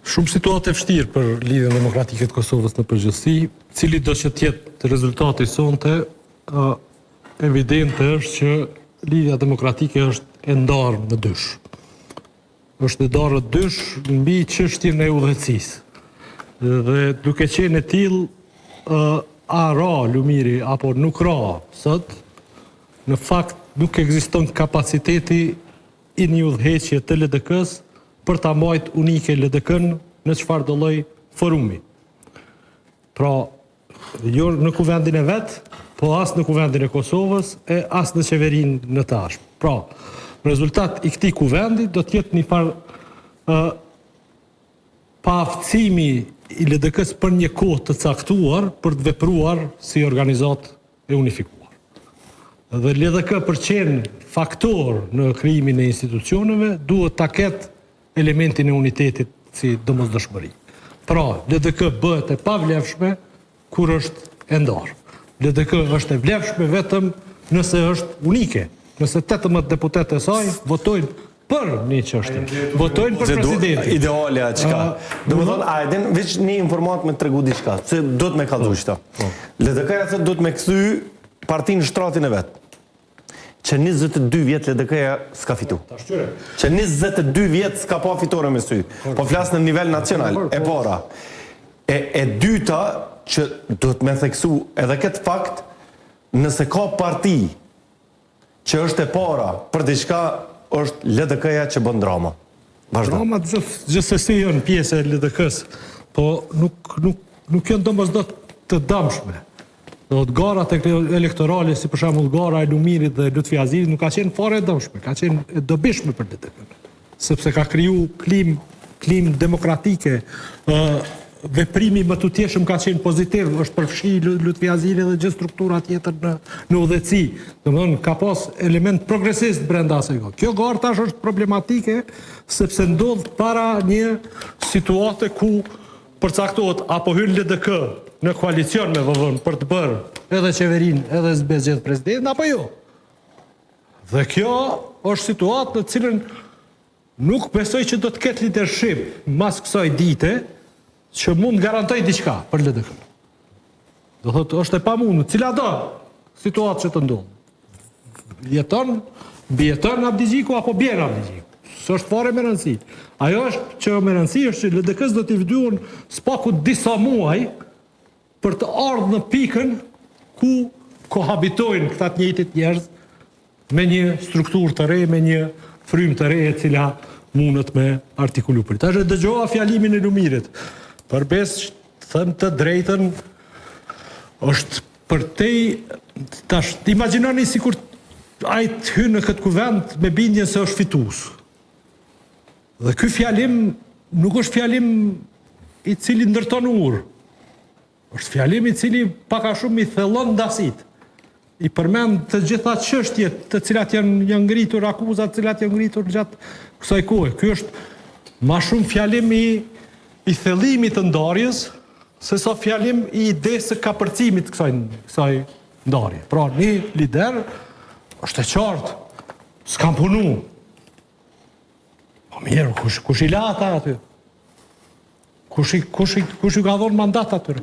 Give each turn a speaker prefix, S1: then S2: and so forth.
S1: Shumë situatë e vështirë për Lidhjen Demokratike të Kosovës në përgjithësi, cilido që të jetë rezultati sonte, evidente është që Lidhja Demokratike është e ndarë në dysh. Është e ndarë në dysh mbi çështjen e udhëheqësisë. Dhe duke qenë e tillë, a ra Lumiri apo nuk ra sot, në fakt nuk ekziston kapaciteti i një udhëheqje të LDK-së për ta mbajt unike LDK-në në çfarëdo lloj forumi. Pra, jo në kuvendin e vet, po as në kuvendin e Kosovës e as në qeverinë në të ardhme. Pra, rezultat i këtij kuvendi do të jetë një farë ë paaftësimi i LDK-së për një kohë të caktuar për të vepruar si organizatë e unifikuar. Dhe LDK për qenë faktor në krijimin e institucioneve, duhet ta ketë elementin e unitetit si domosdoshmëri. Pra, LDK bëhet e pavlefshme kur është e ndarë. LDK është e vlefshme vetëm nëse është unike, nëse 18 deputetët e saj votojnë për një çështje. Votojnë për presidentin.
S2: Ideale a çka. Domethënë, a e din veç një informatë me tregu diçka, se duhet me kallzu qëta. Po. LDK-ja thotë duhet me kthy partinë në shtratin e vet. Që 22 vjet LDK-ja s'ka fitu. Që 22 vjet s'ka pa fitore me sy. Po flas në nivel nacional, e po. para. E, e dyta, që duhet me theksu edhe këtë fakt, nëse ka parti që është e para për diçka është LDK-ja që bën drama.
S1: Vazhdo. Dramat gjithsesi janë pjesë e LDK-së, po nuk nuk nuk janë domosdo të dëmshme. Do të garat elektorale, si për shembull gara e Lumirit dhe Lutfi Hazirit, nuk ka qenë fare e dëmshme, ka qenë e dobishme për LDK-në. Sepse ka kriju klimë klimë demokratike, ë veprimi i mëtutjeshëm ka qenë pozitiv, është përfshi Lutfi Haziri dhe gjithë struktura tjetër në në udhëheqësi. Domethënë ka pas element progresist brenda asaj gare. Kjo garë tash është problematike sepse ndodh para një situate ku përcaktohet apo hyn LDK në koalicion me VV-në për të bërë edhe qeverinë edhe me zgjedh presidentin apo jo. Dhe kjo është situatë në të cilën nuk besoj që do të ketë leadership mas kësaj dite që mund të garantojë diçka për LDK. Do thotë është e pamundur, cila do situatë që të ndodhë. Jeton, mbijeton Abdixhiku apo bjen Abdixhiku. S'është fare me rëndësi. Ajo është që me rëndësi është që LDK-s do t'i duhen s'paku disa muaj për të ardhur në pikën ku kohabitojnë këta të njëjtit njerëz me një strukturë të re, me një frymë të re e cila mundet me artikulu për. Tash e dëgjova fjalimin e Lumirit. Për besë, them të drejtën, është përtej, tash, imagjinoni sikur ai të hynë në këtë kuvend me bindjen se është fitues. Dhe ky fjalim nuk është fjalim i cili ndërton urë. Është fjalim i cili pak a shumë i thellon ndasitë. I përmend të gjitha çështjet të cilat janë janë ngritur, akuzat të cilat janë ngritur gjatë kësaj kohe. Ky është ma shumë fjalim i i thellimit të ndarjes se sa fjalim i idesë së kapërcimit të kësaj kësaj ndarje. Pra, një lider është e qartë, s'kam punu, Po mirë, kush, kush i la ata aty? Kush i, kush i, kush i ka dhonë mandat atyre?